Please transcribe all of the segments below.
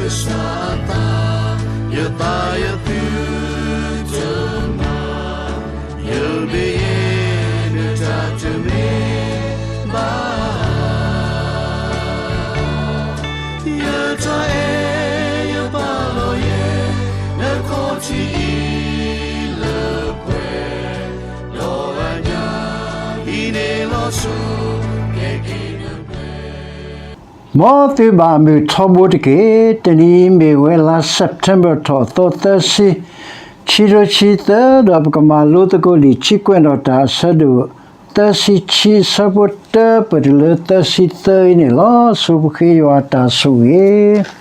ကစၢ်အသး, ယသးယသုတမၤ, ယမ့ၢ်ယဲနတၢ်တမ့ၢ်ဘၣ်. ယတၢ်အဲၣ်ယပာ်လီၤယဲ နခီၣ်ထံးအံၤလၢပှဲၤ, ဒီးအညၣ်အံၤန့ၣ်လီၤဆိ ကဲက့ၤနပှဲၤ မ်သုဘၣ်မုာ်ထီဘိတက့ၢ်. တနံၤအံၤမ့ၢ်ဝဲလါ September ထီၣ်သီသၢဆံ, ခံကထိခံဆံသၢ, ဒီးပကမၤလိသကိးလံာ်ခံကွဲးနီၣ်တၢ်အဆၢဒိၣ်သၢဆံခံ အဆၢဖိတၢပတုၤလၢသၢဆံသၢအံၤန့ၣ်လီၤ. ဆိပဃ့ယွၤအတၢ်ဆိၣ်ဂ့ၤ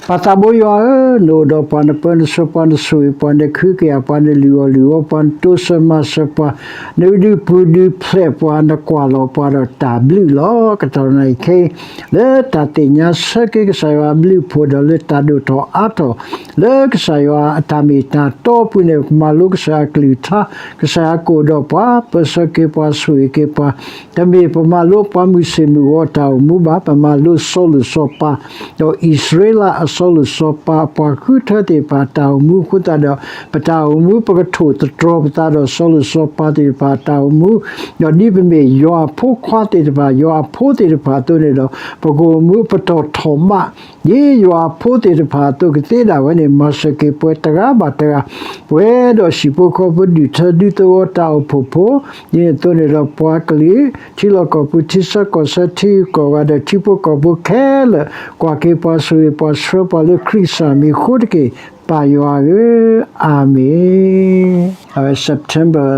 ပၢ်သးဘိယွၤဧၢ, နအိၣ်ဒီးပှၤနပၢနဆှၢပှၤ နဆိၣ်ဂ့ၤပှၤ နခုကယာ်ပှၤ နလုၢ်အီၣ်လုၢ်အီပှၤ နတိစၢၤမၤစၢၤပှၤ နဒုးပူၤဒုးဖျဲးပှၤ နကွၢ်လီၤပှၤဒီးတၢ်ဘျုးလီၤ. ကတီၢ်နံၤခဲအံၤ လၢတၢ်သ့ၣ်ညါဆၢက့ၤကစၢ်ယွၤအဘျုးအဖှိၣ်ဒီးလၢတၢ်ဒိၣ်ထီၣ်အါထီၣ် လၢကစၢ်ယွၤအတၢ်မ့ၢ်တၢ်တီအပူၤန့ၣ် ပမၤလိကစၢ်ယွၤအကလုၢ်ကထါ, ကစၢ်ယွၤကအိၣ်ဒီးပှၤ ပၢဆှၢက့ၤပှၤ ဆိၣ်ဂ့ၤက့ၤပှၤ, တမ့ၢ်ပမၤလိပှၤမုၢ်ဆ့ၣ်မုၢ်ဂီၤအတၢ်အိၣ်မူဘၣ်, ပမၤလိစီၤလိာ်စီၤပၤ ဒီးအံၣ်စရ့လးအစီၤလိာ်စီၤပၤ အပှၤဃုထၢသ့ၣ်တဖၣ်အတၢ်အိၣ်မူအဃိသတးဒီး ပတၢ်အိၣ်မူပကထိၣ်သတြီၤပသးဒီးစီၤလိာ်စီၤပၤသ့ၣ်တဖၣ်အတၢ်အိၣ်မူ, ဒီးဒ်ပမ့ၢ်ယွၤအဖိခွါသ့ၣ်တဖၣ် ယွၤအဖိသ့ၣ်တဖၣ်အသိးန့ၣ်ဒီး ပကအိၣ်မူပတီၢ်ထီၣ်ဘၣ် ဒ်ယွၤအဖိသ့ၣ်တဖၣ်အသိးကသ့ဒၣ်ဝဲန့ၣ် မၤစၢၤက့ၤပှၤတဂၤဘၣ်တဂၤ, ပှဲၤဒီးဟံၣ်ဖိဃီဖိ ဒူၣ်ထၢဒူသဝီတၢ်အိၣ်ဖှိၣ်ဖိ, ဒ်န့ၣ်အသိးန့ၣ်ဒီးပှၤကလုာ် ထံလီၢ်ကီၢ်ပူၤ ထံဆၢကီၢ်ဆၢ ထံဂုၤကီၢ်ဂၤဒီးထံဖိကီၢ်ဖိခဲလၢာ် ကွၢ်က့ၤပှၤ ဆိၣ်ဂ့ၤပှၤ ဆှၢပှၤလၢခရံာ်ကစၢ်မံၤအဃိတက့ၢ်. ပၢ်ယွၤဧၢ, အၤမ့ၣ်. အဝဲ September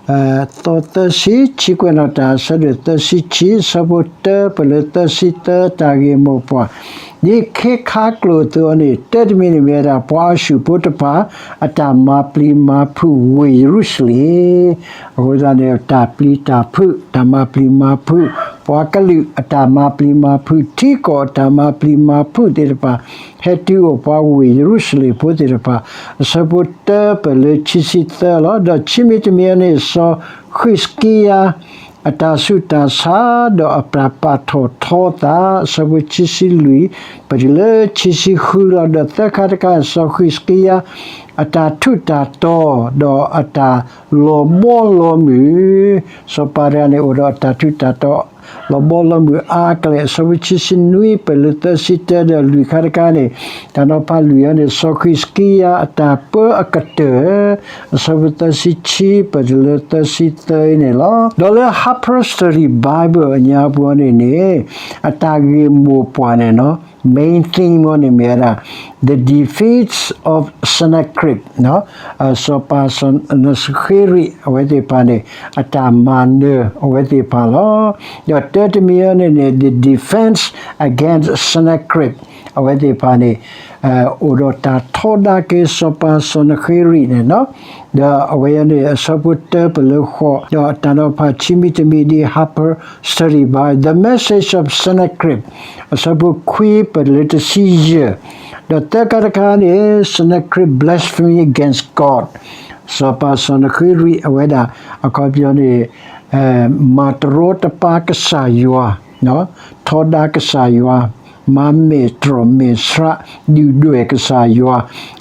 သီသၢဆံ ခံကွဲးနီၣ်တၢ်အဆၢဒိၣ်သၢဆံခံ အဆၢဖိတၢပတုၤလၢသၢဆံသၢ တၢ်ဂ့ၢ်မိၢ်ပှၢ်, ဒ်ခ့ခါကျိာ်အသိးန့ၣ် တၢတမံၤန့ၣ်မ့ၢ်ဝဲဒၣ် ပှၤအၤၡူၢ်ဖိတဖၣ် အတၢ်မၤပျံၤမၤဖုးဝ့ၢ်ယရူၤၡလ့ၣ်, အဃိသတးန့ၣ် တၢ်ပျံၤတၢ်ဖုး တၢ်မၤပျံၤမၤဖုး, ပှၤကလုာ်အတၢ်မၤပျံၤမၤဖုး ထံကီၢ်အတၢ်မၤပျံၤမၤဖုးသ့ၣ်တဖၣ် ဟဲတုၤအိၣ်ပှၤဝ့ၢ်ယရူၤၡလ့ၣ်ဖိသ့ၣ်တဖၣ်, အဆၢဖိတၢပတုၤလၢခံဆံသၢလီၤ. ဒီးခံမံၤတမံၤန့ၣ် စီၤဃံးစကံယၤ အတၢ်ဆူးတၢ်ဆါ ဒီးအတၢ်ပာ်ထီၣ်ထီအသး အဆၢဖိခံဆံလွံၢ် ပတုၤလၢခံဆံဃုလီၤ. ဒီးသၢခါတခါ စီၤဃံးစကံယၤ အတၢ်ထူးတၢ်တီၤ ဒီးအတၢ်လီၤဘီလီၤမုၢ်, စီၤပၤတဂၤန့ၣ် အိၣ်ဒီးအတၢ်ထူးတၢ်တီၤ လီၤဘီလီၤမုၢ်အါကလဲာ် အဆၢဖိခံဆံနွံ ပတုၤလၢသၢဆံတၢ ဒီးလွံၢ်ခါတခါန့ၣ် တၢ်နီၤဖးလွံၢ်အံၤန့ၣ် စီၤဃံးစကံယၤအတၢ်ပၢအကတၢၢ် အဆၢဖိသၢဆံခံ ပတုၤလၢသၢဆံသၢအံၤန့ၣ်လီၤ. ဒီးလၢ Harper Study Bible အညါပူၤန့ၣ်န့ၣ် အတၢ်ဂ့ၢ်မိၢ်ပှၢ်န့ၣ်နီၤ main theme အံၤန့ၣ်မ့ၢ်ဝဲဒၣ် The Defeats of Sennacherib စီၤပၤစီၤနဃ့ရံး အဝဲသ့ၣ်တဖၣ်န့ၣ် အတၢ်မၤနၢၤအဝဲသ့ၣ်တဖၣ်လီၤ. ဒီးတၢတမံၤအံၤန့ၣ်န့ၣ် The Defense Against Sennacherib အဝဲသ့ၣ်တဖၣ်န့ၣ် အိၣ်ဒီးတၢ်ထီဒါက့ၤစီၤပၤစီၤနဃ့ရံးန့ၣ်နီၤ, ဒီးအဝဲအံၤန့ၣ် အဆၢဖိတၢပတုၤလၢဃိး, ဒီးတၢ်နီၤဖးခံမံၤတမံၤဒ် Harper Study Bible, The Message of Sennacherib အဆၢဖိခွံပတုၤလၢတဆံယဲၢ်, ဒီးသၢခါတခါန့ၣ် Sennacherib blasphemy against God, စီၤပၤစီၤနဃ့ရံးအဝဲဒၣ် အခီပညီန့ၣ် မၤတရီတပါကစၢ်ယွၤ, ထီဒါကစၢ်ယွၤ, မၤမဲာ်တြီၢ်မဲာ်ဆှး ဒုၣ်ဒွဲၣ်ကစၢ်ယွၤ,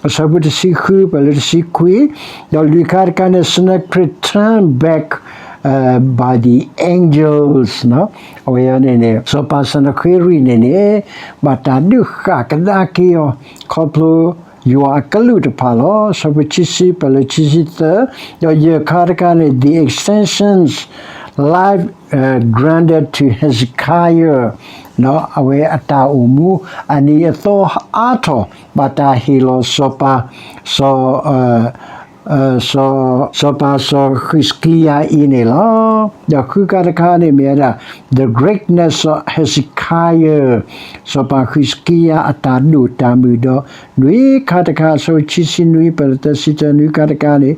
အဆၢဖိတဆံဃုပတုၤလၢတဆံခွံ, ဒီးလွံၢ်ခါတခါန့ၣ် Sennacherib turned back by the angels အဝဲန့ၣ်န့ၣ် စီၤပၤစီၤနဃ့ရံးန့ၣ်န့ၣ် ဘၣ်တၢ်ဒုးဃာ်ကဒါက့ၤအီၤ ခီဖျိယွၤအကလူးတဖၣ်လီၤ. အဆၢဖိခံဆံပတုၤလၢခံဆံသၢ, ဒီးယဲၢ်ခါတခါန့ၣ် the extensions life granted to Hezekiah အဝဲအတၢ်အိၣ်မူအနံၤအသီအါထီၣ် ဘၣ်တၢ်ဟ့ၣ်လီၤစီၤပၤ စီၤ စီၤပၤစီၤဃံးစကံယၤအံၤန့ၣ်လီၤ. ဒီးဃုခါတခါန့ၣ်မ့ၢ်ဝဲဒၣ် the greatness of Hezekiah စီၤပၤဃံးစကံယၤအတၢ်ဒိၣ်တၢ်မုၢ်ဒီး နွံခါတခါ အဆၢဖိခံဆံနွံပတုၤလၢသၢဆံတၢ နွံခါတခါန့ၣ်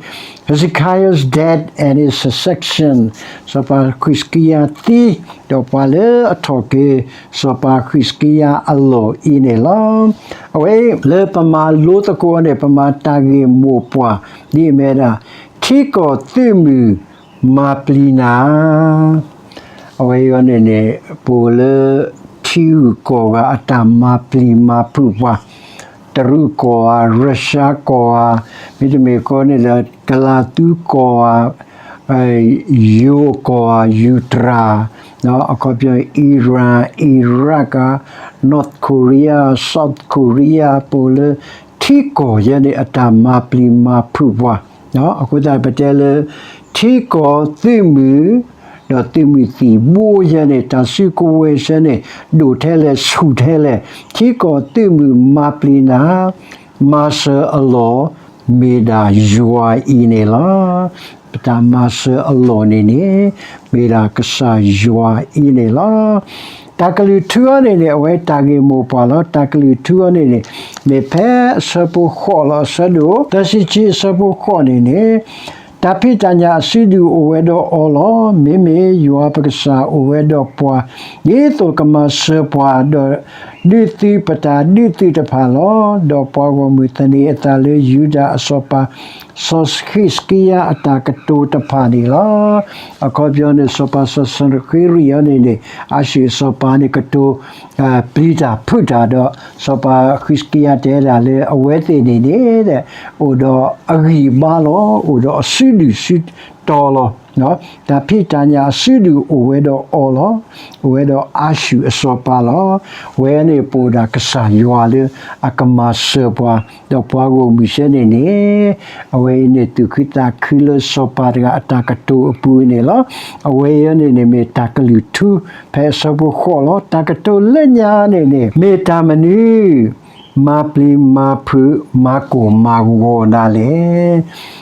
Hezekiah's death and his succession စီၤပၤဃံးစကံယၤသံ ဒီးပှၤလၢအထီၣ်က့ၤ စီၤပၤဃံးစကံယၤအလီၢ်အံၤန့ၣ်လီၤ. အဝဲလၢပမၤလိသကိးန့ၣ် ပမၤတၢ်ဂ့ၢ်မိၢ်ပှၢ် ဒ်အမ့ၢ်ဝဲဒၣ် ထံကီၢ်သုးမုၢ်မၤပျံၤနၤ အဝဲအံၤန့ၣ်န့ၣ် ပအိၣ်လၢထံ ထံဂုၤကီၢ်ဂၤအတၢ်မၤပျံၤမၤဖုးပှၤ, တရူးကီၢ်ဧါ, ရၢရှါကီၢ်ဧါ, မ့တမ့ၢ်ဃီန့ၣ်ဒီး ကလၤသူကီၢ်ဧါ, ယိၤကီၢ်ဧါ, ယူတြၤ, အခီပညီ Iran, Iraq, North Korea, South Korea ပအိၣ်လၢ ထံကီၢ်ယဲန့ၣ် အတၢ်မၤပျံၤမၤဖုးပှၤ, အဃိသတးပတဲလၢ ထံကီၢ်သုးမုၢ် ဒီးသုးမုၢ်သံၣ်ဘိယဲန့ၣ် တၢ်စုကဝဲၤဆၢန့ၣ် ဒိၣ်ထဲလဲၣ်ဆူၣ်ထဲလဲၣ်, ထံကီၢ်သုးမုၢ်မၤပျံၤနၤ မၤစၢၤအလီၢ် မ့ၢ်ဒၣ်ယွၤအံၤန့ၣ်လီၤ. ပတၢ်မၤစၢၤအလီၢ်န့ၣ်န့ၣ် မ့ၢ်ဒၣ်ကစၢ်ယွၤအံၤန့ၣ်လီၤ. တၢ်ကလုၢ်ထူအံၤန့ၣ်န့ၣ် အဝဲတၢ်ဂ့ၢ်မိၢ်ပှၢ်လီၤ. တၢ်ကလုၢ်ထူအံၤန့ၣ်န့ၣ် မ့ၢ်ဖဲအဆၢဖိဃိးလီၤ. အဆၢဒိၣ် သၢဆံခံ အဆၢဖိဃိးန့ၣ်န့ၣ် တၢ်ဖံးတၢ်ညၣ်အစုဒုၣ်အိၣ်ဝဲဒီးအီၤလီၤ. မ့မ့ၢ်ယွၤပကစၢ်အိၣ်ဝဲဒီးပှၤ, ဒ်သိးကမၤစၢၤပှၤ, ဒီးဒုးသုပတၢ်ဒုးသုတဖၣ်လီၤ. ဒီးပှၤဂီၢ်မုၢ်သန့ၤအသးလၢယူဒၤအစီၤပၤ စီၤဃံးစကံယၤအတၢ်ကတိၤတဖၣ်န့ၣ်လီၤ. အခီပညီန့ၣ် စီၤပၤစီၤစနဃ့ရံၣ်အံၤန့ၣ်န့ၣ် အၤၡူၢ်အစီၤပၤန့ၣ် ကတိၤ ပျံၤတၢ်ဖုးတၢ်ဒီး စီၤပၤဃံးစကံယၤတဲဒၣ်လၢအဝဲသ့ၣ်န့ၣ်န့ၣ် အိၣ်ဒီးအဂံၢ်အဘါလီၤ. အိၣ်ဒီးအစုဒုၣ်စုတီၤလီၤ. တၢ်ဖံးတၢ်ညၣ်အစုဒုၣ်အိၣ်ဝဲဒီးအီၤလီၤ. အိၣ်ဝဲဒီးအၤၡူၢ်အစီၤပၤလီၤ. ဝဲန့ၣ်ပအိၣ်ဒၣ်ကစၢ်ယွၤလၢအကမၤစၢၤပှၤ, ဒီးပှၤဂီၢ်မုၢ်ဆဲန့ၣ်န့ၣ် အဝဲအံၤန့ၣ်သူၣ်ခုသးခုလၢစီၤပၤတဂၤအတၢ်ကတိၤအပူၤန့ၣ်လီၤ. အဝဲအံၤန့ၣ်န့ၣ်မ့ၢ်တၢ်ကလုၢ်ထူ ဖဲအဆၢဖိဃိးလီၤ. တၢ်ကတိၤလၢညါန့ၣ်န့ၣ် မ့ၢ်တၢ်မနုၤ မၤပျံၤမၤဖုး မၤကိၢ်မၤဂီၤနၤလဲၣ်.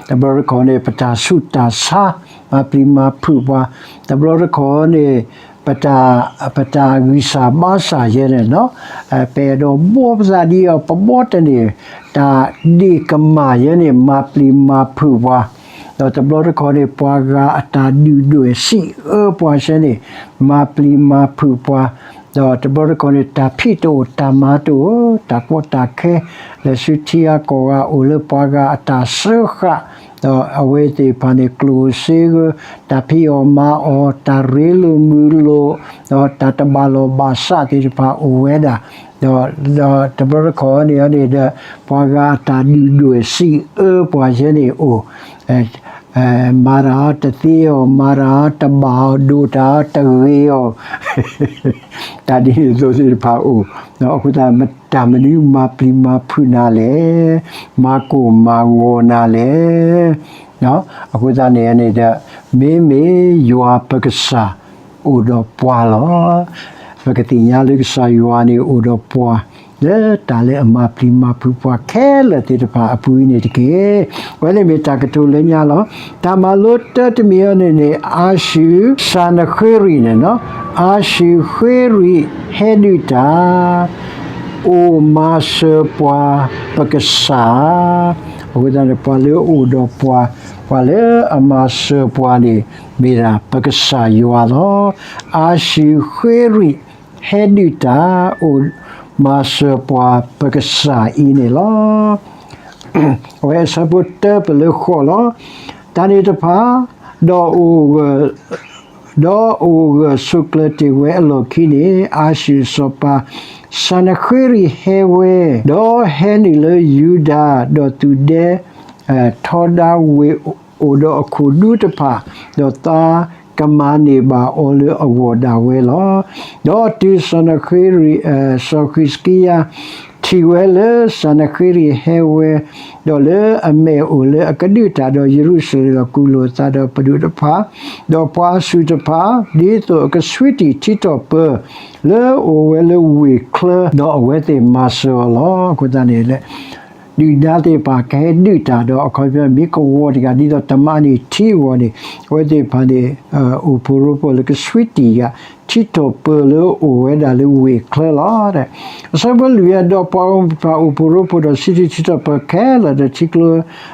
တဘျီတခီၣ်န့ၣ် ပတၢ်ဆူးတၢ်ဆါ မၤပျံၤမၤဖုးပှၤ, တဘျီတခီၣ်န့ၣ် ပတၢ် ပတၢ်ဂံၢ်စၢ်ဘါစၢ်ယဲန့ၣ် ပအဲၣ်ဒိးဘှီပသးဒ်အီၤ ပဘှီတန့ၢ်, တၢ်ဒ့ၣ်ကမၣ်ယဲန့ၣ် မၤပျံၤမၤဖုးပှၤ, ဒီးတဘျီတခီၣ်န့ၣ် ပှၤဂၤအတၢ်ဒုၣ်ဒွဲၣ်စံးအၢပှၤဆဲန့ၣ် မၤပျံၤမၤဖုးပှၤ, ဒီးတဘျီတခီၣ်န့ၣ် တၢ်ဖံးတအိၣ် တၢ်မၤတအိၣ် တၢ်ကီတၢ်ခဲ လဲၤဆူထံဂၤကီၢ်ဂၤ အိၣ်လၢပှၤဂၤအတၢ်စၢဃာ်, ဒီးအဝဲသ့ၣ်တဖၣ်န့ၣ် ကျိၣ်စ့ဂၢၢ် တၢ်ဖံးအီၣ်မၤအီၣ် တၢ်ရ့လိာ်မုာ်လိာ်, ဒီးတၢ်တဘၣ်လိာ်ဘၣ်စးသ့ၣ်တဖၣ်အိၣ်ဝဲဒၣ်, ဒီး ဒီးတဘျီတခီၣ်န့ၣ်န့ၣ်ဒီး ပှၤဂၤအတၢ်ဒုၣ်ဒွဲၣ်စံးအၢပှၤယဲန့ၣ်အိၣ် မၤတၢ်အီၤတသ့အီၤ မၤတၢ်အီၤတဘၣ်အီၤ ဒိၣ်တၢ်အီၤတဂ့ၤအီၤ တၢ်ဒ်န့ၣ်အသိးသ့ၣ်တဖၣ်အိၣ်, အဃိသတး တၢ်မနုၤမၤပျံၤမၤဖုးနၤလဲၣ်, မၤကိၢ်မၤဂီၤနၤလဲၣ်. အဃိသတးန့ၣ်န့ၣ်ဒီး မ့မ့ၢ်ယွၤပကစၢ်အိၣ်ဒီးပှၤလီၤ. ပကသ့ၣ်ညါလၢကစၢ်ယွၤန့ၣ်အိၣ်ဒီးပှၤ လၢတၢ်လၢအမၤပျံၤမၤဖုးပှၤခဲလၢာ်သ့ၣ်တဖၣ်အပူၤအံၤန့ၣ်တက့ၢ်. အဝဲန့ၣ်မ့ၢ်တၢ်ကတိၤလၢညါလီၤ. တၢ်မၤလိတၢတမံၤအံၤန့ၣ်န့ၣ် အၤၡူၢ် စၤနဃ့ရံၣ်န့ၣ် အၤၡူၢ်ဃ့ရံၣ်ဟဲဒုးတၢ် အိၣ်မၤစၢၤပှၤပကစၢ်, အဃိသတးန့ၣ် ပှၤလၢအအိၣ်ဒီးပှၤ, ပှၤလၢအမၤစၢၤပှၤန့ၣ် မ့ၢ်ဒၣ်ပကစၢ်ယွၤလီၤ. အၤၡူၢ်ဃ့ရံၣ် ဟဲဒုးတၢ် အိၣ်မၤစၢၤပှၤပကစၢ်အံၤန့ၣ်လီၤ. အဝဲအဆၢဖိတၢပလၢဃိးလီၤ. တၢ်န့ၣ်တဖၣ် ဒီးအိၣ်ဂၢၢ် ဒီးအိၣ်ဂၢၢ်ဆိးကျၢၤတ့ၢ်ဝဲအလီၢ်ခံန့ၣ် အၤၡူၢ်စီၤပၤ စၤနဃ့ရံၣ်ဟဲဝဲ, ဒီးဟဲနုာ်လၢယူဒၤ, ဒီးသူၣ်ဒဲ ထီဒါဝ့ၢ်အိၣ်ဒီးအခိၣ်ဒူတဖၣ်, ဒီးသးကမၤန့ၢ်ဘၣ်အီၤလၢအဂီၢ်ဒၣ်ဝဲလီၤ. ဒီးတုၤစီၤနဃ့ရံၣ်, စီၤဃံးစကံယၤ ထံၣ်ဝဲလၢစၤနဃ့ရံၣ်ဟဲဝဲ, ဒီးလၢအမဲာ်အိၣ်လၢအကဒုးတၢ်ဒီးယရူၤၡလ့ၣ် ဒီးကူၣ်လိာ်သးဒီးပဒိၣ်တဖၣ်, ဒီးပှၤအစုၣ်တဖၣ်, ဒ်သိးအကဆှံတံၢ်ထံထီၣ်ပၢၤ လၢအအိၣ်ဝဲလၢဝ့ၢ်ချၢ, ဒီးအဝဲသ့ၣ်မၤစၢၤအီၤလီၤ. အဃိသတးန့ၣ် ဒုၣ်ဒါသ့ၣ်တဖၣ်ကဟဲဒုးတၢ်ဒီး အခီပညီမ့ၢ်ကဝီၤတဂၤ ဒ်သိးတမၤန့ၢ်ထံအဂီၢ်န့ၣ် အဝဲသ့ၣ်တဖၣ်န့ၣ် အိၣ်ဖှိၣ်ရိဖှိၣ်လၢကဆှံတံၢ်ယၤ ထံထီၣ်ပၢၤလၢအအိၣ်ဝဲဒၣ်လၢဝ့ၢ်ချၢလီၤ. အဆၢဖိလွံၢ် ဒီးပှၤဂီၢ်မုၢ်တဖၣ်အိၣ်ဖှိၣ်ရိဖှိၣ်ဒီးဆှံတံၢ်ထံထီၣ်ပၢၤခဲလၢာ်ဒီးထံကျိ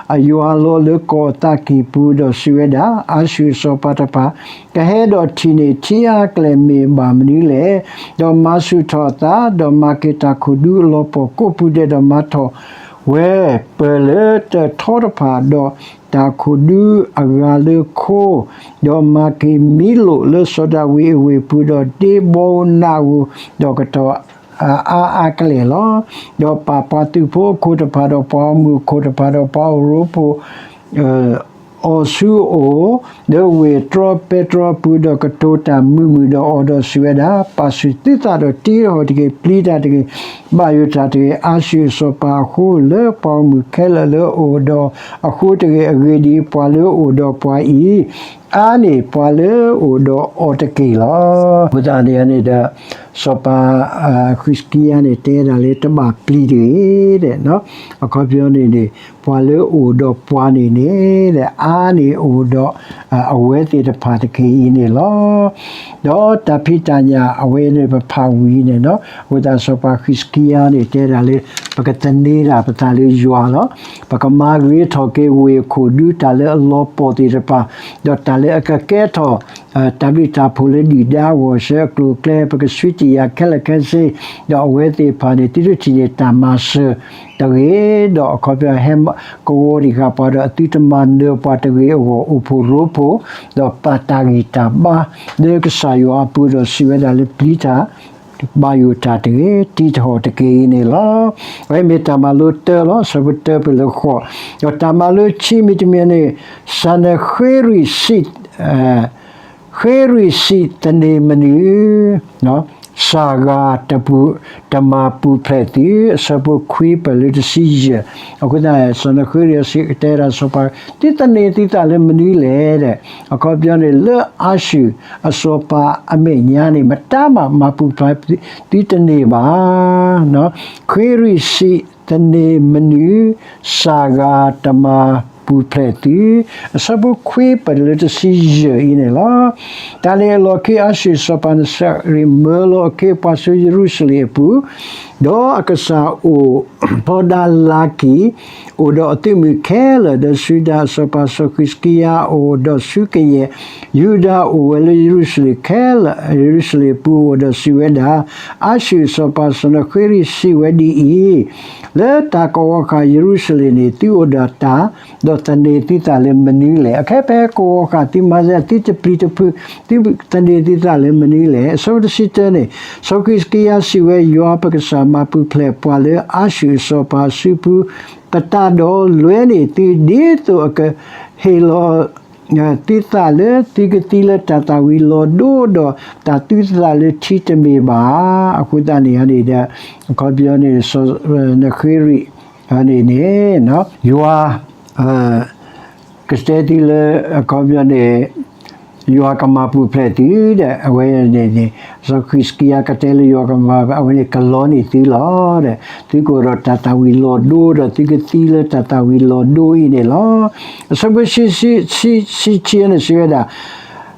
အယွၤလီၤလၢကီၢ်အသးကံၢ်ပူၤ ဒီးစံးဝဲဒၣ်, အၤၡူၢ်အစီၤပၤတဖၣ် ကဟဲဒီးထံၣ်န့ၢ်ထံအါကျဲမ့ၢ်ဘၣ်မနုၤလဲၣ်. ဒီးမၤဆူၣ်ထီၣ်အသး, ဒီးမၤက့ၤတၢ်ခိၣ်ဒူအလီၤပှီၢ်ကိးပူၤဒဲး, ဒီးမၤထီၣ်ဝဲပၢၤလၢတၢထီတဖၣ်, ဒီး တၢ်ခိၣ်ဒူအဂၤလၢခိ, ဒီးမၤက့ၤမံလိာ်လၢစီၤဒၤဝံးအဝ့ၢ်ပူၤ, ဒီးဒ့ဘီဧိၤနးဧိၤ, ဒီးကတီၤအါအါကလဲာ်လီၤ. ဒီးပာ်ပှၤသုးဖိအခိၣ်တဖၣ်, ဒီးပှၤဂီၢ်မုၢ်အခိၣ်တဖၣ်, ဒီးပှၤအိၣ်ရိဖှိၣ် အီၤဆူအအိၣ်, လၢဝ့ၢ်တြီပဲတြီပူၤ, ဒီးကတိၤတၢ်မုာ်မုာ်ဒီးအီၤ, ဒီးစံးဝဲဒၣ်, ပာ်ဆူၣ်သုသးဒီးတံထီၣ်တက့ၢ်, ပျံၤတၢ်တဂ့ၤ, ဘၣ်ယိၣ်တၢ်တဂ့ၤ, အါဆူၣ်အစီၤပၤအဃိ, လၢပှၤဂီၢ်မုၢ်ခဲလၢာ်လၢအအိၣ်ဒီးအဃိတဂ့ၤ, အဂ့ၢ်ဒ်အံၤ, ပှၤလၢအအိၣ်ဒီးပှၤအံၤ အါန့ၢ်ပှၤလၢအအိၣ်ဒီးအီၤတက့ၢ်လီၤ. အဃိသတးန့ၣ်န့ၣ်ဒီး စီၤပၤ ဃံးစကံယါန့ၣ် တဲဒၣ်လၢတဘၣ်ပျံၤတဂ့ၤ, အခီပညီန့ၣ်န့ၣ် ပှၤလၢအအိၣ်ဒီးပှၤန့ၣ်န့ၣ် အါန့ၢ်အိၣ်ဒီး အဝဲသ့ၣ်တဖၣ်တက့ၢ်အံၤန့ၣ်လီၤ. ဒီးတၢ်ဖံးတၢ်ညၣ်အဝဲန့ၣ် ပဖးဝံၤန့ၣ်, အဃိသတးစီၤပၤဃံးစကံယါန့ၣ် တဲဒၣ်လၢ ပကသန့ၤတၢ်ပသးလၢယွၤလီၤ. ပကမၤဂ့ၤထီၣ်က့ၤဝ့ၢ်အခိၣ်ဒူ တၢ်လၢအလီၤပှီၢ်သ့ၣ်တဖၣ်, ဒီးတၢ်လၢအကကဲထီၣ် တၢ်ဘျုးတၢ်ဖှိၣ်လၢဒုၣ်ဒါအဂီၢ် ဆှၢအကျိၤအကျဲ, ပကဆူးတံၢ်ယၤခဲလၢာ်ခဲဆ့, ဒီးအဝဲသ့ၣ်တဖၣ်န့ၣ် သုတထံၣ်န့ၢ်တၢ်မၤစၢၤတဂ့ၤ, ဒီးအခီပညီဟဲကဝီၤတံၢ်ဃာ်ပှၤဒီးအသုတမၤနၢၤပှၤတဂ့ၤအဂီၢ် အိၣ်ဖှိၣ်ရိဖှိၣ်, ဒီးပာ်တၢ်ဂံၢ်တၢ်ဘါ လၢကစၢ်ယွၤအပူၤ, ဒီးစံးဝဲဒၣ်လၢပျံၤတၢ် ဘၣ်ယိၣ်တၢ်တဂ့ၤ, တံထီၣ်တက့ၢ်အံၤန့ၣ်လီၤ. အဝဲမ့ၢ်တၢ်မၤလိတၢလီၤ, အဆၢဖိတၢပၢၢ်လၢဃိး, ဒီးတၢ်မၤလိခံမံၤတမံၤန့ၣ်, စၤနဃ့ရံးစံး, ဃ့ရံးစံးသန့ၤမနုၤ, စၢ်ဂၤတပူၤ, တမၤပူၤဖျဲးသု, အဆၢဖိခွံပၢၢ်လၢတဆံယဲၢ်, အဃိသတး စၤနဃ့ရံးစံးတဲဒၣ်စီၤပၤ, သုသန့ၤသုသးလၢမနုၤလဲၣ်, အခီပညီန့ၣ် လၢအါဆူၣ်အစီၤပၤအမဲာ်ညါန့ၣ် မတၤမၤမၤပူၤဖျဲးသုတန့ၢ်ဘၣ်. ဃ့ရံးစံးသန့ၤမနုၤ, စၢ်ဂၤတမၤပူၤဖျဲးသု, အဆၢဖိခွံပၢၢ်လၢတဆံယဲၢ်အံၤန့ၣ်လီၤ. တၢ်န့ၣ်အလီၢ်ခံ အၤၡူၢ်စီၤပၤစၤနဃ့ရံး မၢလီၤအခ့အပှၤဆူယရူၤၡလ့ၣ်အပူၤ, ဒီးအကစၢ်အိၣ်ထီဒါလါကံၢ် အိၣ်ဒီးအသုးမုၢ်ခဲလၢာ်, ဒီးယူဒၤအစီၤပၤစီၤဃံးစကံယါအိၣ်ဒီးဆူကယဲၢ်, ယူဒၤအိၣ်ဝဲလၢယရူၤၡလ့ၣ်ခဲလၢာ်, ယရူၤၡလ့ၣ်အပူၤအိၣ်ဒီးစံးဝဲဒၣ်, အၤၡူၢ်စီၤပၤစၤနဃ့ရံးစံးဝဲဒ်အံၤ, လၢတၢ်ကဝီၤဃာ်ယရူၤၡလ့ၣ်န့ၣ် သုအိၣ်ဒီးတၢ်, ဒီးသန့ၤသုသးလၢမနုၤလဲၣ်. အခဲဖဲကဝီၤဃာ်သုမၤစၢၤ သုတပျံၤတဖုး, သုသန့ၤသုသးလၢမနုၤလဲၣ်. အဆၢဖိတဆံတၢန့ၣ်, စီၤဃံးစကံယါစံးဝဲ, ယွၤပကစၢ်မၤပူၤဖျဲးပှၤလၢအၤၡူၢ်အစီၤပၤအစုပူၤ ပတၢ်ဒီးလွဲန့ၢ်သု ဒ်သိးအကဟ့ၣ်လီၤ သုသးလၢသုကသံလၢတၢ်သၣ်ဝံၤလီၤဒိဒီး တၢ်သုသးလၢထံတမ့ၢ်ဘၣ်. အဃိသတးန့ၣ်န့ၣ်ဒီး အခီပညီန့ၣ် စၤနဃ့ရံးန့ၣ်န့ၣ် ယွၤ ကတဲသုလၢ အခီပညီန့ၣ် ယွၤကမၤပူၤဖျဲးသုဒီး အဝဲန့ၣ်န့ၣ် စီၤဃံးစကံယါကတဲလၢယွၤကမၤ အဝဲန့ၣ်ကလီန့ၢ်သုလီၤ. သုကအိၣ်ဒီးတၢ်သၣ်ဝံၤလီၤဒိဒီး သုကသံလၢတၢ်သၣ်ဝံၤလီၤဒိအံၤန့ၣ်လီၤ. အဆၢဖိဆံဆံ ဆံဆံန့ၣ်စံးဝဲဒၣ်,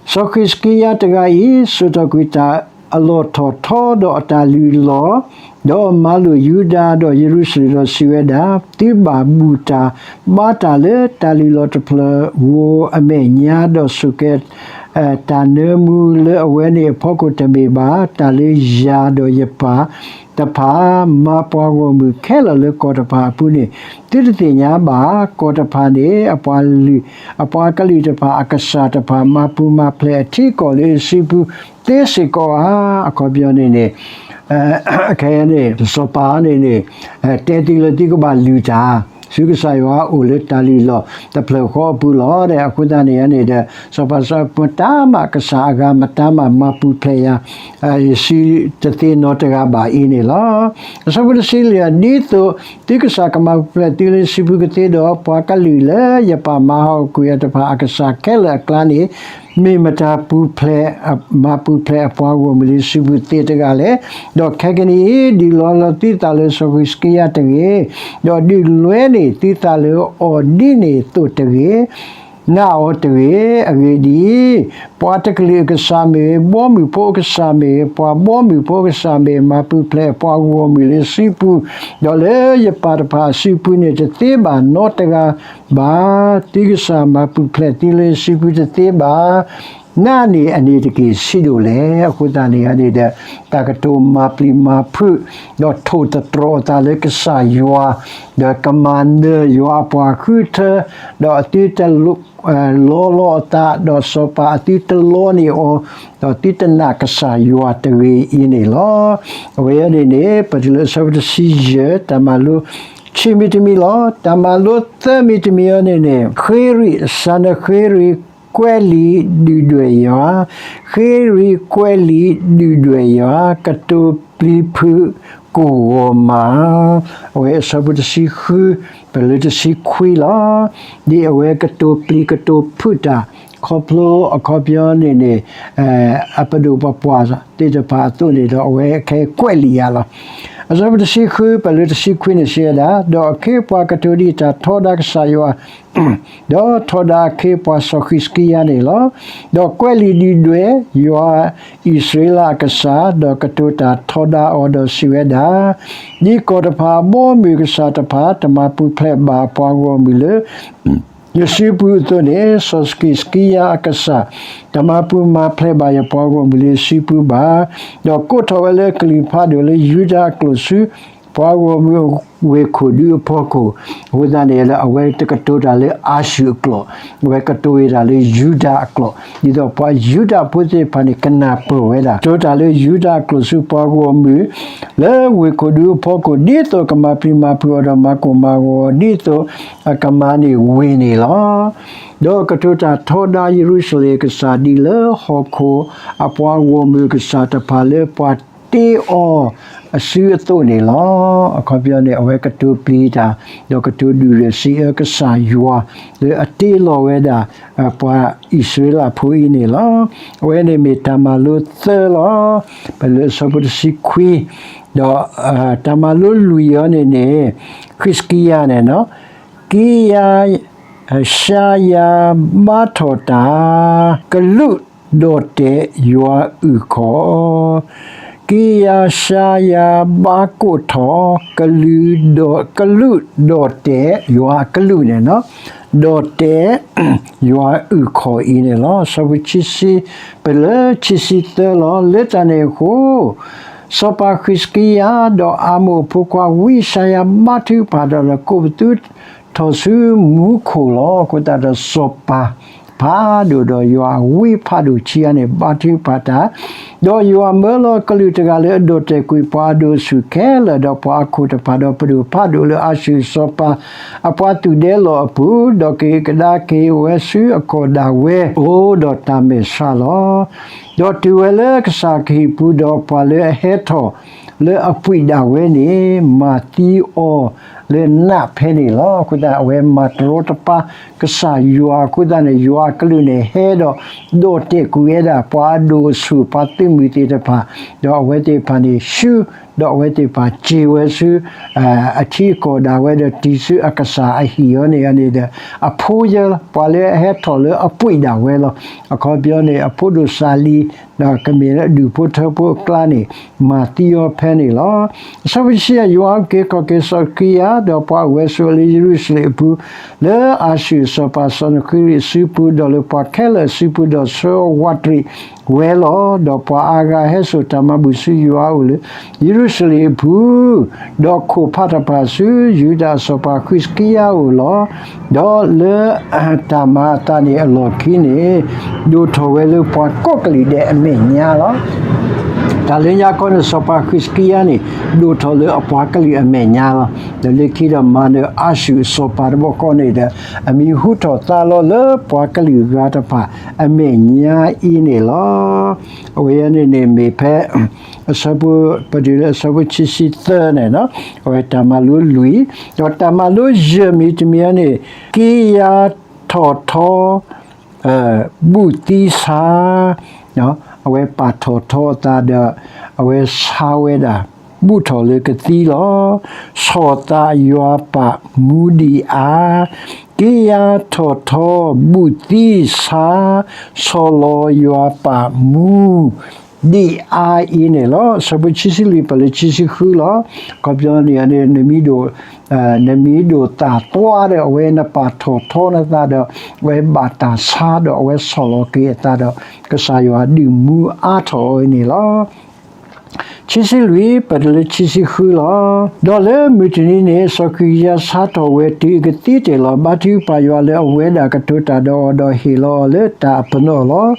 စီၤဃံးစကံယါတဂၤအံၤ စိာ်ထီၣ်ကွံာ်တၢ်အလီၢ်ထီၣ်ထီဒီးအတၢ်လုၢ်လီၢ်, ဒီးမၤလိာ်ယူဒၤဒီးယရူၤၡလ့ၣ်ဒီးစံးဝဲဒၣ်, သုဘၣ်ဘူၣ်တၢ်ဘါတၢ်လၢတၢ်လုၢ်လီၢ်တဖျၢၣ်ဧိၤအမဲာ်ညါ, ဒီးစိာ်ကဲ တၢ်နၢမူလၢအဝဲန့ၣ်အဖီခိၣ်တမ့ၢ်ဘၣ်. တၢ်လၢယၤဒီးယပၢ်တဖၣ် မၤပှၤဂီၢ်မုၢ်ခဲလၢာ်လၢကီၢ်တဖၣ်အပူၤန့ၣ် သုတသ့ၣ်ညါဘၣ်. ကီၢ်တဖၣ်န့ၣ် အပှၤလုၢ် အပှၤကလုာ်တဖၣ်အကစၢ်တဖၣ် မၤပူၤမၤဖျဲးအထံအကီၢ်လၢအစုပူၤသ့စ့ၢ်ကီးဧါ. အခီပညီန့ၣ်န့ၣ် ခဲအံၤန့ၣ် စီၤပၤန့ၣ်န့ၣ် တဲသုလၢသုကဘၣ်လုၢ်တၢ် ဆူကစၢ်ယွၤအအိၣ်လၢတၢ်လုၢ်လီၢ်တဖျၢၣ်ဃီအပူၤလီၤ. အဃိသတးန့ၣ်န့ၣ်ဒီး စီၤပၤစံး မတၤမးကစၢ်အဂၤ မတၤမးမၤပူၤဖျဲးယၤ ယစုတသ့နီတဂၤဘၣ်အံၤန့ၣ်လီၤ. အဆၢဖိတဆံလွံၢ်, ဒ်သိးသုကစၢ်ကမၤပူၤဖျဲးသုလၢစုပူၤကသ့ဒီး ပှၤကလုာ်လၢယပၢ်မၤဟးဂီၤကွံာ်အီၤတဖၣ်အကစၢ်ခဲလၢာ်အကျါန့ၣ် မ့ၢ်မတၤပူၤဖျဲး မၤပူၤဖျဲးအပှၤဂီၢ်မုၢ်လၢစုပူၤသ့တဂၤလဲၣ်. ဒီးခဲကနံၣ်အံၤ ဒုးလီၤလီၤသုသးလၢစီၤဃံးစကံယါတဂ့ၤ, ဒီးဒုးလွဲန့ၢ်သုသးလၢအီၣ်ဒံးန့ၢ်သိးတဂ့ၤ နာ်အီၤတဂ့ၤ. အဂ့ၢ်ဒ်အံၤ, ပှၤတကလုာ်အကစၢ်မ့ၢ်ဂ့ၤ, ဘီမုၢ်ဖိအကစၢ်မ့ၢ်ဂ့ၤ, ပှၤဘီမုၢ်ဖိအကစၢ်မ့ၢ်ဂ့ၤ, မၤပူၤဖျဲးပှၤဂီၢ်မုၢ်လၢစုပူၤ, ဒီးလၢယပၢ်တဖၣ်အစုပူၤန့ၣ် တသ့ဘၣ်နီတဂၤဘၣ်. သုကစၢ်မၤပူၤဖျဲးသုလၢစုပူၤတသ့ဘၣ်. နးန့ၣ်အန့ၣ်တက့ၢ် ဆံးဒိၣ်လဲၣ်. အဃိသတးန့ၣ်န့ၣ်ဒီး တၢ်ကတိၤမၤပျံၤမၤဖုး ဒီးထိၣ်သတြီၤအသးလၢကစၢ်ယွၤ, ဒီးကမၤနၢၤယွၤအပှၤဃုထၢ, ဒီးအသုတ လီလီၤအသး, ဒီးစီၤပၤအသုတလီန့ၢ်အီၤ, ဒီးသုတနာ်ကစၢ်ယွၤတဂ့ၤအံၤန့ၣ်လီၤ. အဝဲအံၤန့ၣ်န့ၣ် ပတုၤလၢအဆၢဖိတဆံယဲၢ် တၢ်မၤလိခံမံၤတမံၤလီၤ. တၢ်မၤလိသၢမံၤတမံၤအံၤန့ၣ်န့ၣ် ဃ့ရံၣ် စၢနဃ့ရံၣ် ကွဲးလံာ်ဒုၣ်ဒွဲၣ်ယွၤ, ဃ့ရံၣ်ကွဲးလံာ်ဒုၣ်ဒွဲၣ်ယွၤ ကတိၤပျံၤဖုးကိၢ်ဂီၤမး. အဝဲအဆၢဖိတဆံဃု ပတုၤလၢတဆံခွံလီၤ. ဒ်အဝဲကတိၤပျံၤကတိၤဖုးတၢ် ခီဖျိအခီပညီန့ၣ်န့ၣ် အပဒိၣ်ပပှၢ်သ့ၣ်တဖၣ်အသိးန့ၣ်ဒီး အဝဲခဲကွဲးလံာ်ယၤလီၤ. အဆၢဖိတဆံဃု ပတုၤလၢတဆံခွံန့ၣ်စံးဝဲဒၣ်, ဒီးအခ့အပှၤကတိၤဒ်တၢ်ထီဒါကစၢ်ယွၤ ဒီးထီဒါအခ့အပှၤစီၤဃံးစကံယၤန့ၣ်လီၤ. ဒီးကွဲးလံာ်ဒုၣ်ဒွဲၣ်ယွၤ အံၣ်စရ့လးအကစၢ်, ဒီးကတိၤတၢ်ထီဒါအီၤဒီးစံးဝဲဒၣ်, ဒ်ကီၢ်တဖၣ်အဘီအမုၢ် ကစၢ်တဖၣ်တမၤပူၤဖျဲးဘၣ်အပှၤဂီၢ်မုၢ်လၢ ယစုပူၤအသိးန့ၣ်, စီၤဃံးစကံယၤအကစၢ် တမၤပူၤမၤဖျဲးဘၣ်ယပှၤဂီၢ်မုၢ်လၢယစုပူၤဘၣ်. ဒီးကိးထီၣ်ဝဲလၢကလံၤဖးဒိၣ်လၢယူဒၤအကျိာ်ဆူ ပှၤဂီၢ်မုၢ်ဝ့ၢ်ခိၣ်ဒူအဖီခိၣ်, အဃိသတးန့ၣ် အဝဲတကတိၤတၢ်လၢအၤၡူၢ်အကျိာ်, အဝဲကတိၤဝဲဒၣ်လၢယူဒၤအကျိာ်, ဒ်သိးပှၤယူဒၤဖိသ့ၣ်တဖၣ်န့ၣ် ကနၢ်ပၢၢ်ဝဲဒၣ်, ကတိၤတၢ်လၢယူဒၤအကျိာ်ဆူပှၤဂီၢ်မုၢ် လၢဝ့ၢ်ခိၣ်ဒူအဖီခိၣ်, ဒ်သိးကမၤပျံၤမၤဖုးအီၤဒီးမၤကိၢ်မၤဂီၤအီၤ ဒ်သိးအကမၤန့ၢ်ဝ့ၢ်န့ၣ်လီၤ. ဒီးကတိၤတၢ်ထီဒါယရူၤၡလ့ၣ်အကစၢ် ဒ်လၢဟီၣ်ခိၣ်အပှၤဂီၢ်မုၢ်အကစၢ်တဖၣ်လၢပှၤတ့အီၤအစုအသိးန့ၣ်လီၤ. အခီပညီန့ၣ် အဝဲကတိၤပျံၤတၢ် ဒီးကတိၤဒုၣ်ဒွဲၣ်စံးအၢကစၢ်ယွၤ လၢအတ့လီၤဝဲဒၣ် ပှၤအံၣ်စရ့လးဖိအံၤန့ၣ်လီၤ. အဝဲန့ၣ်မ့ၢ်တၢ်မၤလိသၢလီၤ. ပတုၤလၢအဆၢဖိတဆံခွံ, ဒီးတၢ်မၤလိလွံၢ်အံၤန့ၣ်န့ၣ် ဃံးစကံယၤန့ၣ် က့ယၤ ရှါယၤဘါထီၣ်တၢ် ကလူးဒီၣ်တဲာ်ယွၤအုၣ်ခီၣ်, က့ယၤရှါယၤဘါကိးထီၣ် ကလူးဒီၣ်တဲာ်ယွၤအကလူးန့ၣ်, ဒီၣ်တဲာ်ယွၤအုၣ်ခီၣ်အံၤန့ၣ်လီၤ. အဆၢဖိခံဆံ ပတုၤလၢခံဆံသၢလီၤ. လၢတၢ်န့ၣ်အဃိ စီၤပၤဃံးစကံယၤ ဒီးအၤမိၣ်အဖိခွါဝံယၡါယၤ ဘါထုကဖၣ်တၢ်ဒီး ကိးပသူထီၣ်ဆူမူခိၣ်လီၤ. အဃိသတးဒီးစီၤပၤဖးဒိၣ်ဒီးယွၤအဝံဖးဒိၣ်ခံဂၤန့ၣ် ဘါထုကဖၣ်တၢ်, ဒီးယွၤမၢလီၤကလူးတဂၤလၢအဒိၣ်တဲာ်ကွံာ်ပှၤအဒိၣ်အဆူၣ်ခဲလၢာ်, ဒီးပှၤအခိၣ်တဖၣ်ဒီးပဒိၣ်ဖးဒိၣ်လၢအၤၡူၢ်စီၤပၤအပှၤသုးဒဲလီၢ်အပူၤ, ဒီးက့ၤကဒါက့ၤဝဲဆူအကီၢ်ဒၣ်ဝဲ အိၣ်ဒီးတၢ်မဲာ်ဆှးလီၤ. ဒီးတုၤဝဲလၢကစၢ်ကဟံၣ်ပူၤ, ဒီးပှၤလၢအဟဲထီၣ်လၢအပှံာ်ဒၣ်ဝဲန့ၣ် မၤသံအီၤလၢနးဖဲန့ၣ်လီၤ. အဃိသတး အဝဲမၤတရီတပါကစၢ်ယွၤအဃိသတးန့ၣ် ယွၤအကလူးန့ၣ်ဟဲဒီး ဒိၣ်တဲာ်ကွံာ်ဝဲဒၣ် ပှၤအဒိၣ်အဆူၣ် ပှၤသုးမုၢ်သ့ၣ်တဖၣ်, ဒီးအဝဲသ့ၣ်တဖၣ်န့ၣ် ဆူ ဒီးအဝဲသ့ၣ်တဖၣ်စ့ၢ်ဝဲဆူ အထံအကီၢ်ဒၣ်ဝဲဒီး တုၤဆူအကစၢ်အဟံၣ်အီၤန့ၣ်န့ၣ်ဒီး အဖိယဲလီၤ. ပှၤလၢအဟဲထီၣ်လၢအပှံာ်ဒၣ်ဝဲလီၤ. အခီပညီန့ၣ် အဖိဒိၣ်စၢ်လံၤ ဒီးကမ့ၢ်လၢအဒူၣ်ဖိထၢဖိအကျါန့ၣ် မၤသံအီၤဖဲန့ၣ်လီၤ. အဆၢဖိတဆံယဲၢ်, ယွၤက့ၤခီၣ်က့ၤစီၤစကံယၤ ဒီးပှၤအိၣ်ဝဲဆိးလၢယရူၤၡလ့ၣ်အပူၤ လၢအၤၡူၢ်စီၤပၤစီၤနဃ့ရံးအစုပူၤ ဒီးလၢပှၤခဲလၢာ်အစုပူၤ ဒီးဆှၢအီၤဝးတရံးဝဲလီၤ. ဒီးပှၤအါဂၤဟဲစိာ်တၢ်မၤဘူၣ်ဆူယွၤအအိၣ်လၢ ယရူၤၡလ့ၣ်အပူၤ, ဒီးခိၣ်ဖးတဖၣ်ဆူ ယူဒၤအစီၤပၤဃံးစကံယၤအအိၣ်လီၤ. ဒီးလၢတၢ်မၤအသးန့ၣ်အလီၢ်ခံန့ၣ် ဒိၣ်ထီၣ်ဝဲလၢပှၤကိးကလုာ်ဒဲးအမဲာ်ညါလီၤ. တၢ်လၢညါခီန့ၣ် စီၤပၤဃံးစကံယၤန့ၣ် ဒိၣ်ထီၣ်လၢအပှၤကလုာ်အမဲာ်ညါလီၤ. ဒီးလၢခံဒီးမၤနၢၤအၤၡူၣ်အစီၤပၤတဘျီဃီန့ၣ်ဒီး အမံၤဟူထီၣ်သါလီၤလၢပှၤကလုာ်ဂၤတဖၣ်အမဲာ်ညါအံၤန့ၣ်လီၤ. အဝဲန့ၣ်န့ၣ်မ့ၢ်ဖဲ အဆၢဖိ ပတုၤလၢအဆၢဖိခံဆံသၢန့ၣ်, အဝဲတၢ်မၤလိလွံၢ်, ဒီးတၢ်မၤလိယဲၢ်မံၤတမံၤန့ၣ် က့ယၤထီၣ်ထီ ဘူၣ်သံဆါ, အဝဲပာ်ထီၣ်ထီအသးဒီး အဝဲဆါဝဲဒၣ် ဘူၣ်ထီၣ်လၢကသံလီၤ. ဆီၣ်သးယွၤပာ်မူဒံးဧါ, က့ယၤထီၣ်ထီ ဘူၣ်သံဆါ, ဆီၣ်လီၤယွၤပာ်မူ ဒ်အါအံၤန့ၣ်လီၤ. အဆၢဖိခံဆံလွံၢ်ပၢၢ်လၢခံဆံဃုလီၤ. အခီပညီန့ၣ် နမ့ၢ်ဒိး နမ့ၢ်ဒိးသးသွါဒီး အဝဲနပာ်ထီၣ်ထီနသးဒီး အဝဲဘၣ်တၢ်ဆါဒီး အဝဲဆီၣ်လီၤက့ၤအသးဒီး ကစၢ်ယွၤဒုးမူအါထီၣ်အီၤန့ၣ်လီၤ. ခံဆံလွံၢ်ပၢၢ်တုၤလၢခံဆံဃုလီၤ. ဒီးလၢမုၢ်တနံၤန့ၣ် စီၤဃံးစကံယၤဆါထီၣ်ဝဲတုၤအကသံတ့ၢ်လီၤ. ဘါထုကဖၣ်ယွၤလၢအဝဲဒၣ်ကတိၤတၢ်ဒီးအီၤ ဒီးဟ့ၣ်လီၤအီၤလၢတၢ်အပနီၣ်လီၤ.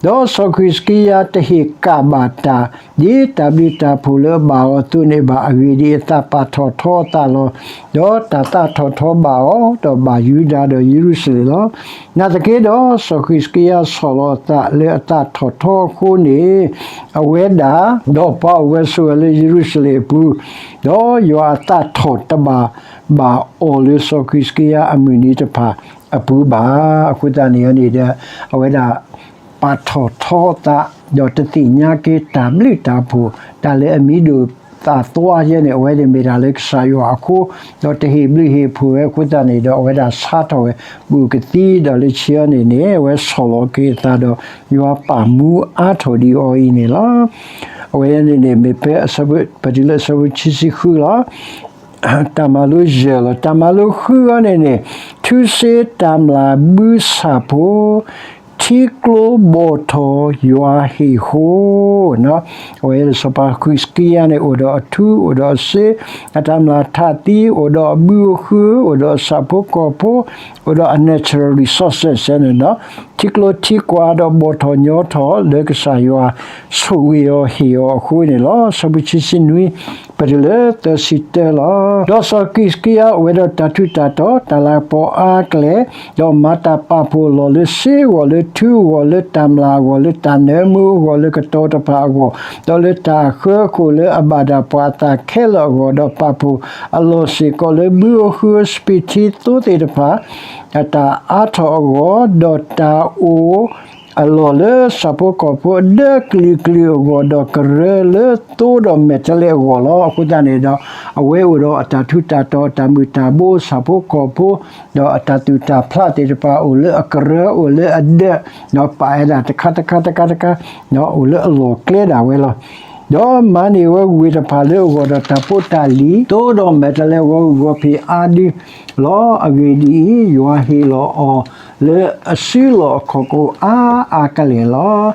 ဒီးစီၤဃံးစကံယၤတဟ့ၣ်ကၣ်ဘၣ်တၢ် ဒ်တၢ်ဘျုးတၢ်ဖှိၣ်လၢအဘၣ်အီၤအသိးန့ၣ်ဘၣ်. အဂ့ၢ်ဒ်အံၤ, အသးပာ်ထီၣ်ထီအသးလီၤ. ဒီးတၢ်သးထီၣ်ထီဘၣ်အီၤ, ဒီးဘၣ်ယူဒၤဒီးယရူၤၡလ့ၣ်လီၤ. နာ်သက့ဒီး, စီၤဃံးစကံယၤဆီၣ်လီၤအသးလၢအသးထီၣ်ထီအဃိန့ၣ်, အဝဲဒၣ်, ဒီးပှၤအိၣ်ဝဲဆိးဝဲလၢယရူၤၡလ့ၣ်အပူၤ, ဒီးယွၤအသးထီၣ်တဘၣ်ဘၣ်အီၤလၢစီၤဃံးစကံယၤအမုၢ်နံၤတဖၣ်အပူၤဘၣ်. အဃိသတးန့ၣ်န့ၣ်ဒီး, အဝဲဒၣ် ပာ်ထီၣ်ထီအသး, ဒီးတသ့ၣ်ညါက့ၤတၢ်ဘျုးတၢ်ဖှိၣ်, တၢ်လၢအမံၤဒိၣ်သးသွါယဲန့ၣ် အဝဲန့ၣ်မ့ၢ်တၢ်လၢကစၢ်ယွၤအဃိ, ဒီးတဟ့ၣ်ဘျုးဟ့ၣ်ဖှိၣ်ဝဲအဃိသတးန့ၣ်ဒီး အဝဲဒၣ်ဆါထီၣ်ဝဲ ဘူးကသံ, ဒီးလၢခံအံၤန့ၣ်န့ၣ် အဝဲဆီၣ်လီၤက့ၤအသးဒီး ယွၤပာ်မူအါထီၣ်ဒံးအီၤအံၤန့ၣ်လီၤ. အဝဲန့ၣ်န့ၣ် မ့ၢ်ဖဲအဆၢဖိ, ပတုၤလၢအဆၢဖိခံဆံဃုလီၤ. တၢ်မၤလိယဲၢ်လီၤ. တၢ်မၤလိဃုအံၤန့ၣ်န့ၣ်, ထုစ့တၢ်မျၢ်ဘုဆၣ်ဖိ, ထံကျိဘီၣ်ထီၣ်ယွၤဟ့ၣ်ဃိ, အဝဲစီၤပၤဃံးစကံယၤန့ၣ် အိၣ်ဒီးအထူ, အိၣ်ဒီးအစ့, အတၢ်မျၢ်ထးသံ, အိၣ်ဒီးအဘုအဃု, အိၣ်ဒီးအဆၣ်ဖိကီၢ်ဖိ, အိၣ်ဒီးအ natural resources န့ၣ်ဒီး ထံကျိထံကွၢ်ဒီးဘီၣ်ထီၣ်ညီထီၣ်လၢကစၢ်ယွၤဆိၣ်ဂ့ၤအီၤဟ့ၣ်အီၤအဃိန့ၣ်လီၤ. အဆၢဖိခံဆံနွံ ပတုၤလၢသၢဆံတၢလီၤ. ဒီးစီၤဃံးစကံယၤအိၣ်ဝဲဒီးတၢ်ထူးတၢ်တီၤ, တၢ်လၤကပီၤအါကလဲာ်, ဒီးမၤတၢ်ပာ်ဖှိၣ်အလီၢ်လၢစ့အဂီၢ်, လၢထူအဂီၢ်, လၢတၢ်မျၢ်အဂီၢ်, လၢတၢ်နၢမူအဂီၢ်, လၢကတီၤတဖၣ်အဂီၢ်, ဒီးလၢတၢ်ဃၢဃိၣ်လၢအဘၣ်ဒၣ်ပှၤအသးခဲလၢာ်အဂီၢ်, ဒီးပာ်ဖှိၣ်အလီၢ်စ့ၢ်ကီးလၢဘုအဃု, စပံးထံသိသ့ၣ်တဖၣ် အတၢ်အါထီၣ်အဂီၢ်, ဒီးတၢ်အိၣ်အလီၢ်လၢဆၣ်ဖိကီၢ်ဖိအဒၢကလုာ်ကလုာ်အဂီၢ်, ဒီးကရၢလၢသိဒီးမဲာ်တဲးလဲးအဂီၢ်လီၤ. အဃိသတးန့ၣ်ဒီး, အဝဲအိၣ်ဒီးအတၢ်ထူးတၢ်တီၤ, အတၢ်မုာ်တၢ်ဘိ, ဆၣ်ဖိကီၢ်ဖိ, ဒီးအတၢ်သူၣ်တၢ်ဖျးသ့ၣ်တဖၣ်အိၣ်လၢအကရၢ, အိၣ်လၢအဒၢ, ဒီးပာ်ဝဲဒၣ်တခါတခါတခါတခါ, ဒီးအိၣ်လၢအလီၢ်ကျဲဒၣ်ဝဲလီၤ. ဒီးမၤန့ၢ်ဝဲဝ့ၢ်တဖၣ်လၢအဂီၢ်ဒီးတၢ်ဖိတၢ်လံၤ, သိဒီးမဲာ်တဲးလဲးဂီၤဂုာ်ဂီၤဖံးအါဒုလီၤ. အဂ့ၢ်ဒ်အံၤ, ယွၤဟ့ၣ်လီၤအီၤလၢအစုလီၢ်အခီၣ်ခိၣ်အါအါကလဲာ်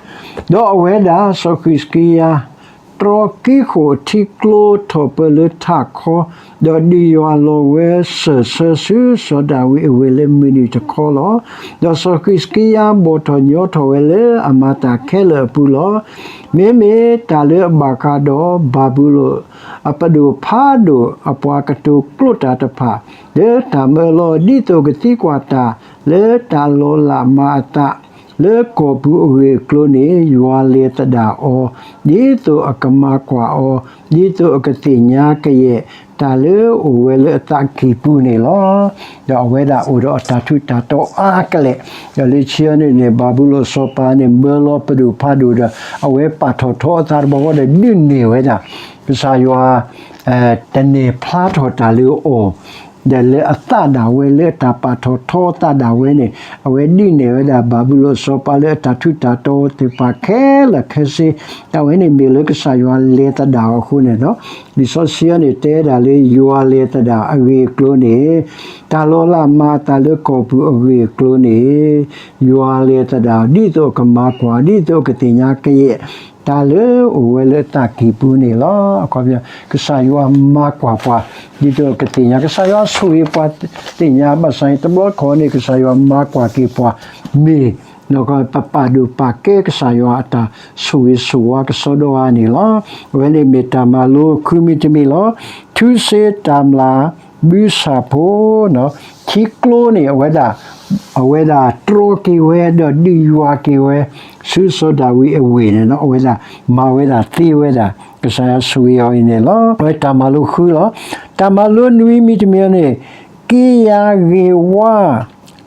လီၤ. ဒီးအဝဲဒၣ်စီၤဃံးစကံယၤ တြီကံဃိၣ်ထံကျိထီၣ်ပၢလၢထးခီ, ဒီးဒုးယွၤလီၤဝဲစၢၢ်ဆၢဆူစီၤဒၤဝံးအဝ့ၢ်လၢမုၢ်နံၤတခီလီၤ. ဒီးစီၤဃံးစကံယၤဘီၣ်ထီၣ်ညီထီၣ်ဝဲလၢအမၤတၢ်ခဲလၢာ်အပူၤလီၤ. မ့မ့ၢ်တၢ်လၢအဘၣ်ဃးဒီးဘၤဘူလိၣ်အပဒိၣ်ဖးဒိၣ်အပှၤကတိၤကျိာ်တၢ်တဖၣ်, လၢတၢ်မၢလီၤဒ်သိးကသံကွၢ်တၢ် လၢတၢ်လီၤလးမၤအသး လၢကီၢ်ပူၤအဂ့ၢ်အကျိၤန့ၣ်, ယွၤလဲၤသဒၣ်အီၤ, ဒ်သိးအကမၤကွၢ်အီၤ, ဒ်သိးအကသ့ၣ်ညါကယဲၢ် တၢ်လၢအိၣ်ဝဲလၢအသးကံၢ်ပူၤန့ၣ်လီၤ. ဒီးအဝဲဒၣ်အိၣ်ဒီးအတၢ်ထူးတၢ်တီၤအါကလဲာ်, ဒီးလၢခံအံၤန့ၣ်န့ၣ် ဘၤဘူလိၣ်စီၤပၤန့ၣ် မၢလီၤပဒိၣ်ဖးဒိၣ်ဒီး အဝဲပာ်ထီၣ်ထီအသးတဘျီဃီဒီးဒုးနဲၣ်ဝဲဒၣ် ကစၢ်ယွၤ တနဲၣ်ဖျါထီၣ်တၢ်လၢအီၤ ဒီးလၢအသးဒၣ်ဝဲလၢအတၢ်ပာ်ထီၣ်ထီအသးဒၣ်ဝဲန့ၣ်, အဝဲဒုးနဲၣ်ဝဲဒၣ်ဘၤဘူလိၣ်စီၤပၤလၢအတၢ်ထူးတၢ်တီၤသ့ၣ်တဖၣ်ခဲလၢာ်ခဲဆ့, အဝဲန့ၣ်မ့ၢ်လၢကစၢ်ယွၤလဲၤသဒၣ်အီၤအဃိန့ၣ်ဒီး, လံာ်စီဆှံန့ၣ်တဲဒၣ်လၢ ယွၤလဲၤသဒၣ်အဂ့ၢ်အကျိၤန့ၣ်, တၢ်လီၤလးမၤအသးလၢကီၢ်ပူၤအဂ့ၢ်အကျိၤန့ၣ်, ယွၤလဲၤသဒၣ် ဒ်သိးအကမၤကွၢ် ဒ်သိးအကသ့ၣ်ညါကယဲၢ် တၢ်လၢအိၣ်ဝဲလၢအသးကံၢ်ပူၤန့ၣ်လီၤ. အခီပညီ ကစၢ်ယွၤမၤကွၢ်ပှၤ ဒ်သိးကသ့ၣ်ညါ, ကစၢ်ယွၤဆိၣ်ဂ့ၤပှၤသ့ၣ်ညါဘၣ်ဆၣ်န့ၣ် တဘျီတခီၣ်န့ၣ် ကစၢ်ယွၤမၤကွၢ်က့ၤပှၤ မ့ၢ် ပပာ်ဒိၣ်ပာ်ကဲကစၢ်ယွၤအတၢ်ဆိၣ်ဂ့ၤဆိၣ်ဝါကစီဒီဧါန့ၣ်လီၤ. အဝဲန့ၣ်မ့ၢ်တၢ်မၤလိခံမံၤတမံၤလီၤ. ထုစ့တၢ်မျၢ်ဘုဆၣ်ဖိ ထံကျိန့ၣ် အဝဲဒၣ် အဝဲဒၣ်တြီက့ၤဝဲ ဒီးဒုးယွၤက့ၤဝဲ ဆူစီၤဒၤဝံးအဝ့ၢ်န့ၣ်လီၤ. အဝဲဒၣ်မၤဝဲဒၣ်သ့ဝဲဒၣ် ကစၢ်ယွၤဆိၣ်ဂ့ၤအီၤအံၤန့ၣ်လီၤ. အဝဲတၢ်မၤလိဃုလီၤ. တၢ်မၤလိနွံမံၤတမံၤန့ၣ် က့ယၤဂ့ၤဝါ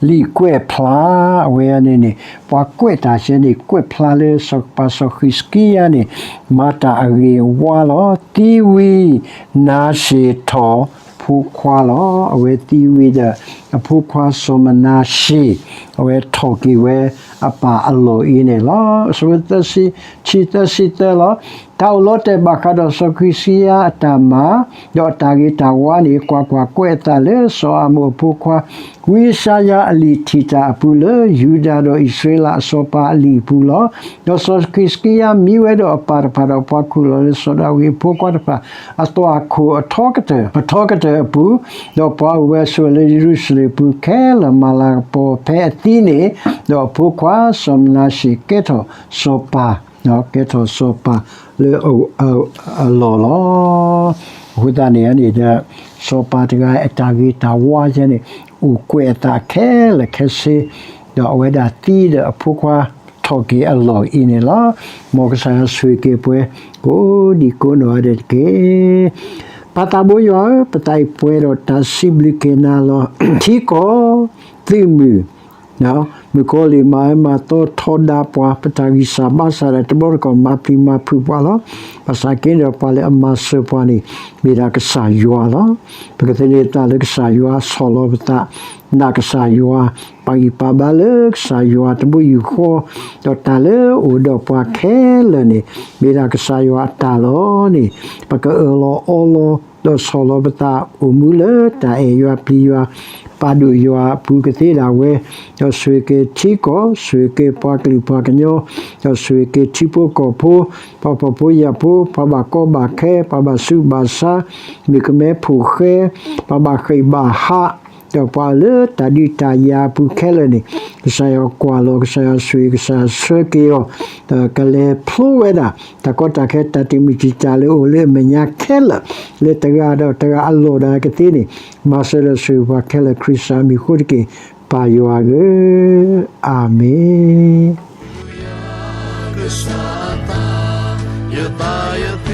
လံာ်ကွဲးဖျါ အဝဲန့ၣ်န့ၣ် ပှၤကွဲးတၢ်စဲန့ၣ် ကွဲးဖျါလၢစီၤပၤစီၤဃံးစကံယၤန့ၣ် မၤတၢ်အဂ့ၤအဝါလီၤ. သံဝံၤနၤစ့ၣ်ထီၣ်ဖိခွါလီၤ. အဝဲသံဝံၤဒီး အဖိခွါစီၤမနၤၡ့ၣ် အဝဲထီၣ်က့ၤဝဲအပၢ်အလီၢ်အံၤန့ၣ်လီၤ. အဆၢဖိသၢဆံ, ခံဆံသၢဆံသၢလီၤ. တၢ်အိၣ်လီၤတဲာ်ဘၣ်ဃးဒီးစီၤခ့းစကံယၤအတၢ်မၤ ဒီးအတၢ်ဂ့ၤတၢ်ဝါန့ၣ် ကွၢ်ကွၢ်, ကွဲးအသးလၢစီၤအၤမိၣ်အဖိခွါ ဝံယၡါယၤအလံာ်ထံၣ်တၢ်အပူၤ လၢယူဒၤဒီးအံၣ်စရ့လးအစီၤပၤအလံာ်အပူၤလီၤ. ဒီးစီၤခ့းစကံယၤမံဝဲဒီးအပၢ်တဖၣ်ဒီးပှၤခိၣ်လီၢ်လၢစီၤဒၤဝံးအဖိခွါတဖၣ် အသွၣ်ခိၣ်အထီကတၢၢ်, အထီကတၢၢ်အပူၤ, ဒီးပှၤအိၣ်ဝဲဆိးဝဲလၢယရူၤၡလ့ၣ်အပူၤခဲလၢာ် မၤလၤကပီၤဖဲအသံန့ၣ်, ဒီးအဖိခွါစီၤမနၤၡ့ၣ်ကဲထီၣ်စီၤပၤ, ကဲထီၣ်စီၤပၤလၢအလီၢ်လီၤ. အဃိသတးန့ၣ်န့ၣ်ဒီး စီၤပၤတဂၤအတၢ်ဂ့ၤတၢ်ဝါယဲန့ၣ် အိၣ်ကွဲးအသးခဲလၢာ်ခဲဆ့, ဒီးအဝဲဒၣ်သံဒီးအဖိခွါထီၣ်က့ၤအလီၢ်အံၤန့ၣ်လီၤ. မ်ကစၢ်ယွၤဆိၣ်ဂ့ၤက့ၤပှၤကိးဒံကိးနီၢ်ဂၤဒဲးတက့ၢ်. ပၢ်သးဘိယွၤဧၢ, ပသးအံၤပှဲၤဒီးတၢ်စံးဘျုးက့ၤနၤလီၤ. ထံကီၢ်, သုးမုၢ်, မုၣ်ကီၤလံၢ်မၤအၢမၤသီထီဒါပှၤ, ပတၢ်ဂံၢ်စၢ်ဘါစၢ်ဒီးတဘျီတခီၣ်မၤပျံၤမၤဖုးပှၤလီၤ. ဘၣ်ဆၣ်က့ဒီးပှၤလၢအမၤစၢၤပှၤန့ၣ် မ့ၢ်ဒၣ်ကစၢ်ယွၤလီၤ. ပကသန့ၤသးလၢကစၢ်ယွၤ, ဆီၣ်လီၤပသး, နာ်ကစၢ်ယွၤ, ပာ်ဂံၢ်ပာ်ဘါလၢကစၢ်ယွၤတဘိယူၢ်ဃီ, ဒီးတၢ်လၢအအိၣ်ဒီးပှၤခဲလၢာ်န့ၣ် မ့ၢ်ဒၣ်ကစၢ်ယွၤအတၢ်လီၤန့ၣ် ပကအၢၣ်လီၤအီလီၤ ဒီးဆီၣ်လီၤပသးအိၣ်မူလၢတၢ်အဲၣ်ယွၤပျံၤယွၤ, ပာ်ဒိၣ်ယွၤအပူၤကသ့ဒၣ်ဝဲ, ဒီးဆိၣ်ဂ့ၤက့ၤထံကီၢ်, ဆိၣ်ဂ့ၤက့ၤပှၤကလုာ်ပှၤကညီ, ဒီးဆိၣ်ဂ့ၤက့ၤထံဖိကီၢ်ဖိ, ပှၤဖှီၣ်ဖိယာ်ဖိ, ပှၤဘၣ်ကီဘၣ်ခဲ, ပှၤဘၣ်ဆူးဘၣ်ဆါ, မုၣ်ကမဲဖိဃဲ, ပှၤဘၣ်ဃ့ၢ်ဘၣ်ဟး, ဒီးပှၤလၢတၢ်ဒုးတၢ်ယၤအပူၤခဲလၢာ်န့ၣ်, ကစၢ်ယွၤကွၢ်လီၤ, ကစၢ်ယွၤဆိၣ်ဂ့ၤ, ကစၢ်ယွၤဆှၢက့ၤအီၤ, ဒီးကလဲၤဖျိဝဲဒၣ် တၢ်ကီတၢ်ခဲ တၢ်တမုာ်တံာ်တာ်လၢအအိၣ်လၢအမဲာ်ညါခဲလၢာ်, လၢတဂၤဒီးတဂၤအလီၢ်ဒၣ်ကသ့န့ၣ်, မၤစၢၤဒီးဆိၣ်ဂ့ၤပှၤခဲလၢာ်ခရံာ်စၢ်အမံၤအဃိတက့ၢ်, ပၢ်ယွၤဧၢ, အၤမ့ၣ်.